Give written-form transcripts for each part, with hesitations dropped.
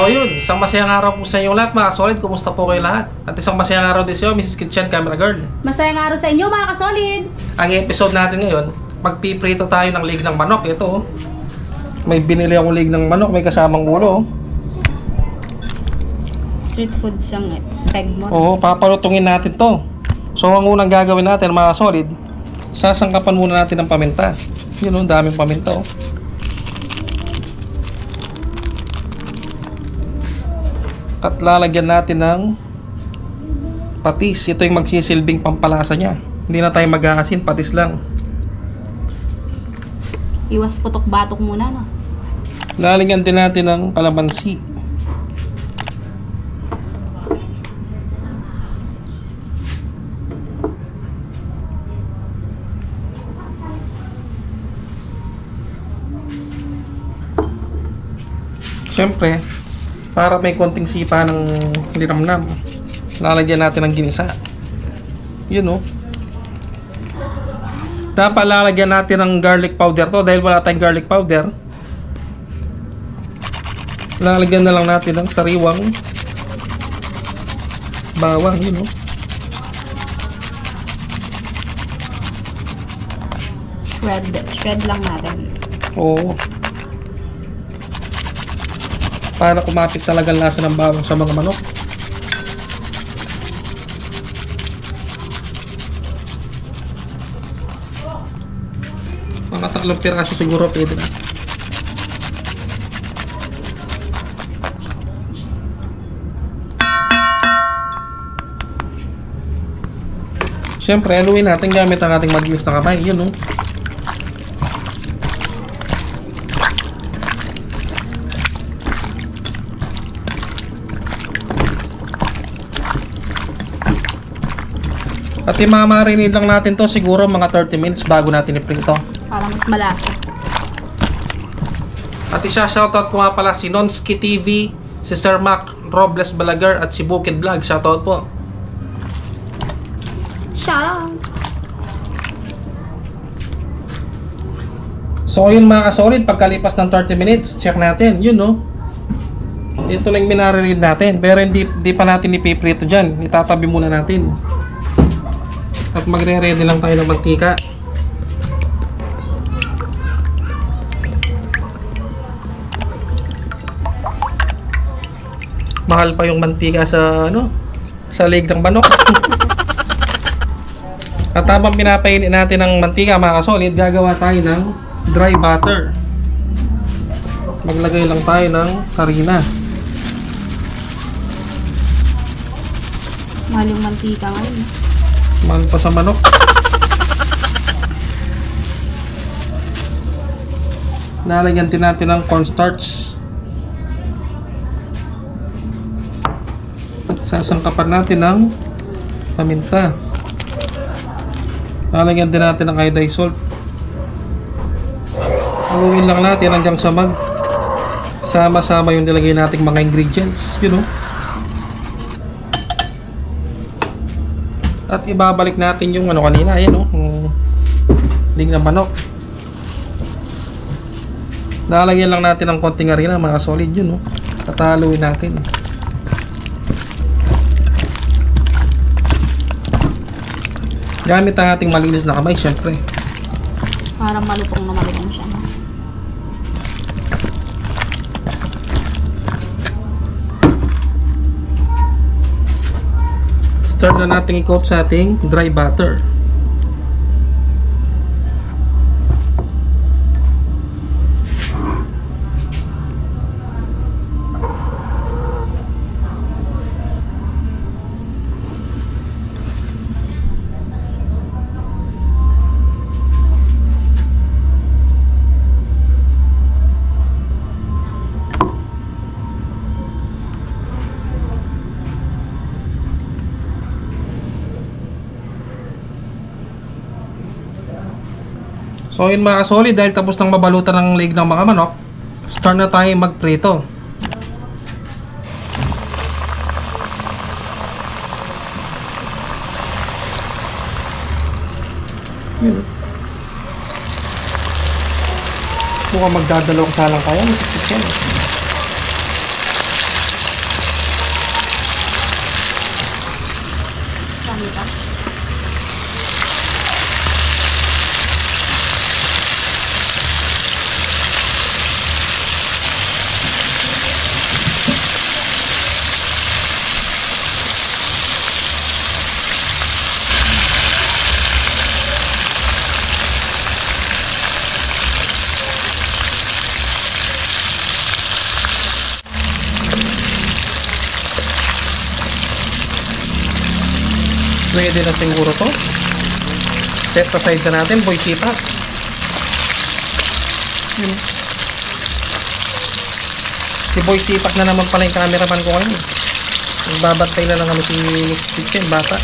So yun, isang masayang araw po sa inyo lahat mga kasolid. Kumusta po kayo lahat? At isang masayang araw din sa iyo, Mrs. Kitchen Camera Girl. Masayang araw sa inyo mga kasolid. Ang episode natin ngayon, magpiprito tayo ng leg ng manok. Ito oh. May binili akong leg ng manok, may kasamang ulo oh. Street food siyang peg mo. Oo, papalutungin natin to. So ang unang gagawin natin mga kasolid, sasangkapan muna natin ng paminta. Yun oh, daming paminta oh. At lalagyan natin ng patis. Ito yung magsisilbing pampalasa niya. Hindi na tayo mag-aasin, patis lang. Iwas putok-batok muna, no? Lalagyan din natin ng kalamansi. Siyempre, para may konting sipa ng linamnam, lalagyan natin ng ginisa. Yun oh. Dapat lalagyan natin ng garlic powder to dahil wala tayong garlic powder. Lalagyan na lang natin ng sariwang bawang. Yun oh. Shred lang natin. Oo. Para kumapit talaga ang lasa ng bawang sa mga manok. Mga 3 piraso siguro pwede na. Siyempre, haluin natin gamit ang ating malinis na kamay. Yun oh. At imamarinate lang natin to siguro mga 30 minutes bago natin iprito. Para mas malasa. At isa-shoutout ko nga pala si Nonski TV, si Sir Mac Robles Balaguer at si Bukid Vlog. Shoutout po. Shoutout! So yun mga kasolid, pagkalipas ng 30 minutes, check natin. Yun no. Ito lang minarinate natin. Pero hindi pa natin ipiprito dyan. Itatabi muna natin. At magre-ready lang tayo ng mantika. Mahal pa yung mantika sa sa leg ng manok. At habang pinapainit natin ng mantika mga kasolid, gagawa tayo ng dry butter. Maglagay lang tayo ng harina. Mahal yung mantika ngayon. Mahal pa sa manok. Lalagyan din natin ng cornstarch. At sasangkapan natin ng paminta. Lalagyan din natin ng iodized salt. Haluin lang natin hanggang sa sama-sama yung nilagay nating mga ingredients. You know. At ibabalik natin yung kanina, ayan oh, leg ng manok. Lalagyan lang natin ng konting harina mga solid yun oh. At haluin natin. Gamit ang ating malinis na kamay syempre. Para malutong na malutong siya, no? Start na natin i-coat sa ating dry butter. So yun mga kasolid, dahil tapos nang mabalutan ng leg ng mga manok, start na tayo magprito. Mukhang magdadalawang salang kaya. Masakit yan. Nakita. Pwede na siguro to. Set aside na natin, boy sipa. Si Boy Sipak na naman pala yung cameraman ko ngayon. Nagbabantay na lang kami si Kitchen, bata.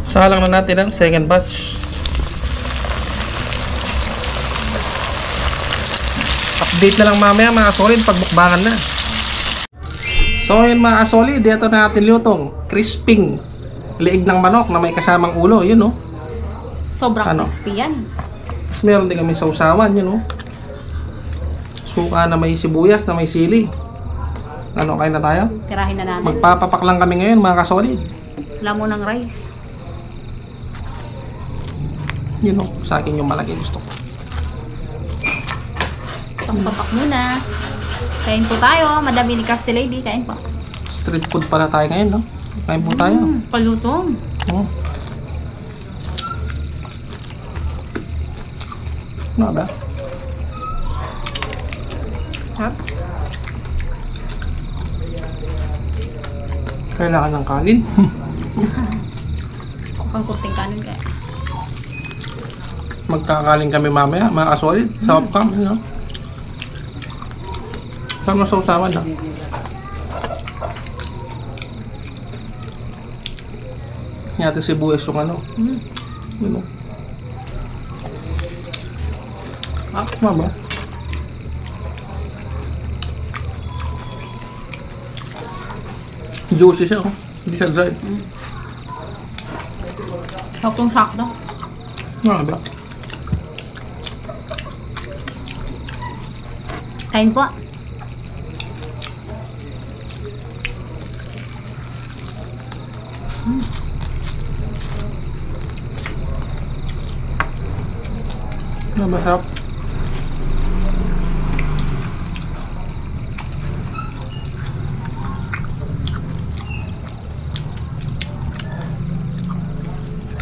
Salang na natin ang second batch. Update na lang mamaya mga solid pag bukbangan na. So yun mga solid, dito na natin lutong crisping liig ng manok na may kasamang ulo, yun no. Sobrang Ano? crispy yan. Tapos meron din kami sausawan, yun no. Suka na may sibuyas, na may sili. Ano, kain na tayo? Tirahin na natin. Magpapapak lang kami ngayon mga kasolid. Wala mo ng rice. Yun no, sa akin yung malaki gusto ko. Pampapak muna. Kain po tayo. Madami ni Crafty Lady. Kain po. Street food pala tayo ngayon no. Kain po tayo. Palutong. Oh. Ano ba? Sarap. Kailangan ng kanin. Pangkurting kanin kaya. Magkakaling kami mamaya, mga kasolid. Sa upcam, you know. Sama sa usawan na. Natin sibuyas yung ano. You know. Mama. Juicy siya, oh. Hindi siya dry. Saktong sakto. Ano ba? Kain po. Masarap.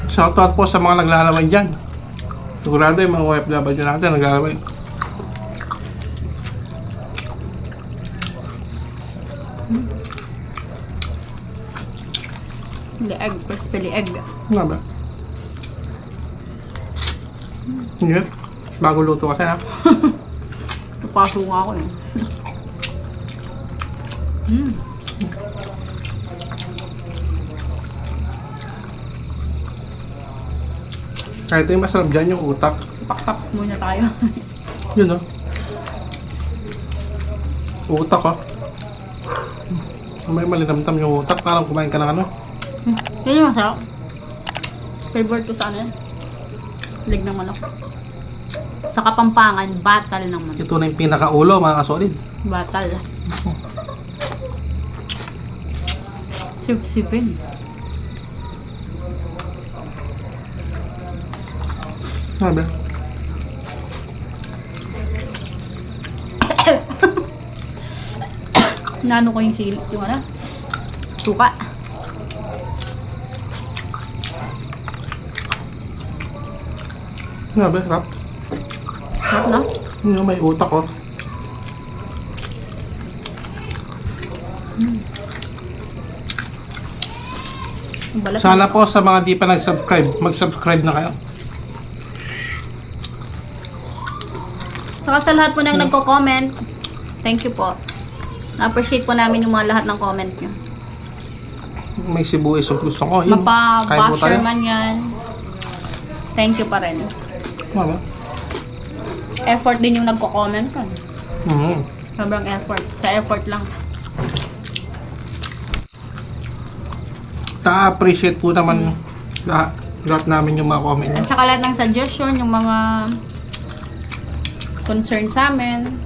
Shoutout po sa mga naglalaway dyan. Sigurado yung mga OFW natin naglalaway. Lieg. Crispy lieg. Ano ba? Hindi. Bago luto kasi ha. Napaso nga ako eh. Kaya ito yung masarap dyan, yung utak. Pakpak muna tayo. Yun o. Utak o. May malinamtam yung utak. Parang kumain ka ng ano. Yun yung masarap. Favorite ko sa ano yan. Leg ng manok. Sa Kapampangan, batal ng manok. Ito na yung pinakaulo mga kasolid. Batal. Sip-sipin. Ano ba? Nano ko yung sili, yung ano? Suka. Ano ba? Rap? Sarap na? Yung may utak o. Ang balat Sana na- po sa mga di pa nag-subscribe, mag-subscribe na kayo. Saka sa lahat po nang nagko-comment, thank you po. Na-appreciate po namin yung mga lahat ng comment nyo. May sibuyas yung gusto ko. Yun. Kain po tayo. Mapa-basher man yan. Thank you pa rin. Ano ba? Effort din yung nagko-comment ko. Sobrang effort. Sa effort lang. Ta-appreciate po naman Lahat namin yung mga comment niya. At saka lahat ng suggestion, yung mga concern sa amin.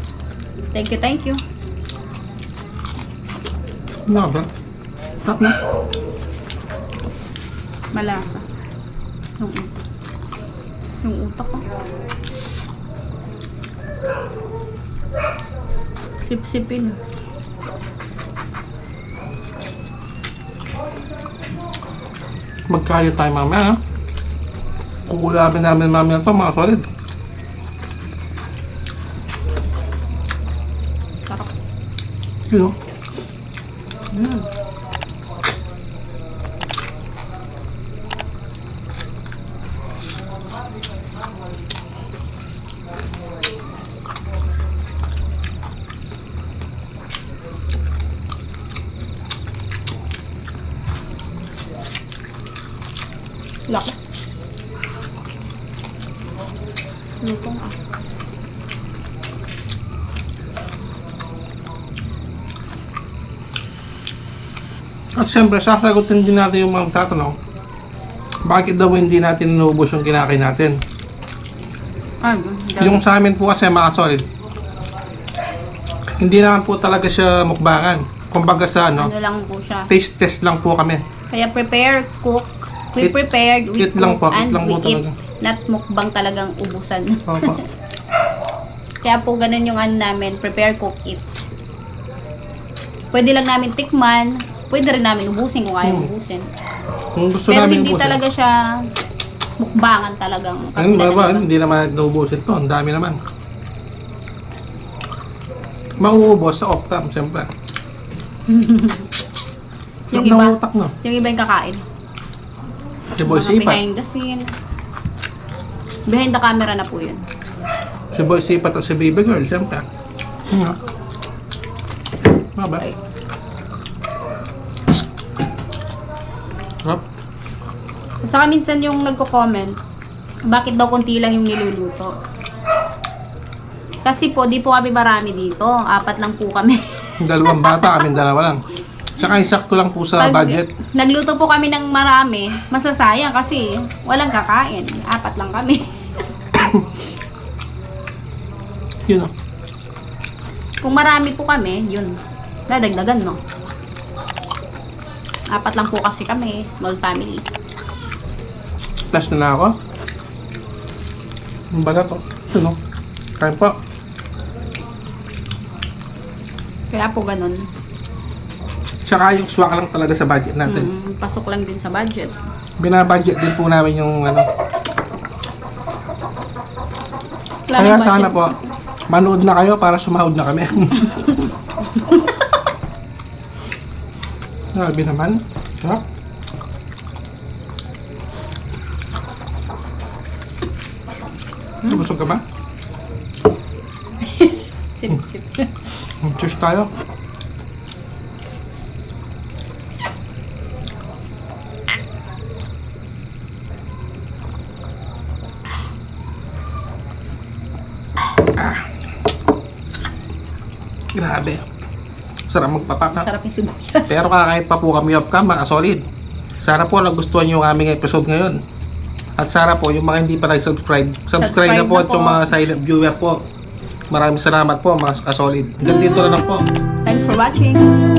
Thank you, thank you. Ano ba? Sarap na. Malasa. Yung utak ko. Sip-sipin. Magkali tayo mamaya, ha? Ugulamin namin mamaya ito, mga solid. Sarap. Yun, oh. Laki. Lutong ah. At siyempre, sasagutin din natin yung mga tatanong. Bakit daw hindi natin inubos yung kinakain natin? Yung sa amin po kasi mga solid, hindi naman po talaga siya mukbangan. Kumbaga sa ano lang po siya. taste test lang po kami. Kaya prepare, cook. We prepared, we eat lang cook, po, and eat lang we po eat. talaga. Not mukbang talagang ubusan. Opo. Kaya po ganun yung ano namin, prepare, cook, eat. Pwede lang namin tikman, pwede rin namin ubusin kung ayaw ubusin. Kung gusto Pero namin hindi ubusin. talaga siya mukbangan talagang. Ayun, katulad baba, ng iba. hindi naman naubusin to. Ang dami naman. Mauubos sa off-cam, siyempre. Yung Sarap iba, ng utak, no? yung iba yung kakain. Si Boy Mga Sipat. behind the scene. Behind the camera na po yun. Si Boy Sipat at si Baby Girl, siyempre. Nga. Baba. Ay. Sarap. At saka minsan yung nagko-comment, bakit daw konti lang yung niluluto? Kasi po, di po kami marami dito. 4 lang po kami. Dalawang bata, kami dalawa lang. Tsaka insakto lang po sa Pag budget. nagluto po kami ng marami, masasayang kasi walang kakain. 4 lang kami. Yun o. Kung marami po kami, yun. Dadagdagan, no? 4 lang po kasi kami. Small family. Last na ako. Ang balat o. Yun o. Kain po. Kaya po ganun. Tsaka yung swak lang talaga sa budget natin. Pasok lang din sa budget. Binabudget din po namin yung ano. Wala Kaya nang sana budget. po, manood na kayo para sumahod na kami. Grabe naman. Sarap. Busog ka ba? Sip-sip. Cheers tayo. Grabe. Sarap magpapak. Sarap yung sibuyas. Pero kakain pa po kami off cam, mga solid. Sana po nagustuhan nyo yung aming episode ngayon. At sana po, yung mga hindi pa nag-subscribe, subscribe na po at yung mga silent viewer po. Maraming salamat po mga kasolid. Hanggang dito na lang po. Thanks for watching.